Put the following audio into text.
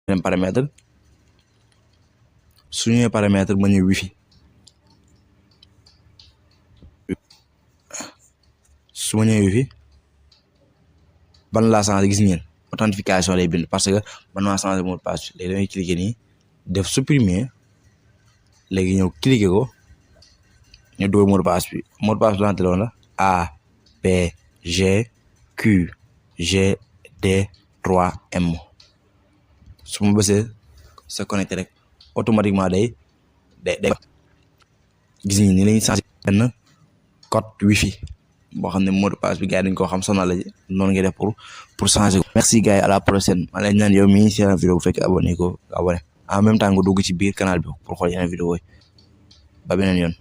beneen paramètre su ñëwee paramètre ma ñëw wifi su ma ñëwee wifi ban laa changé gis ngeen authentification lay bind parce que man maa changé mot de passe léegi damay cliquer nii def supprimer léegi ñëw cliquer ko ñu dugal mot de passe bi lante loon la A P G Q G D 3M su ma bësee sa connecté rek automatiquement day gis ngeen ni lañuy changé benn code wifi boo xam ne mot de passe bi gars yi dañ koo xam sonal la noonu ngay def pour changer ko. Merci gars yi, à la prochaine. ma leen ñaan yow mii si vidéo bu fekkee abonné ko abonné en même temps nga dugg ci biir canal bi pour xool yeneen vidéo yi ba beneen yoon.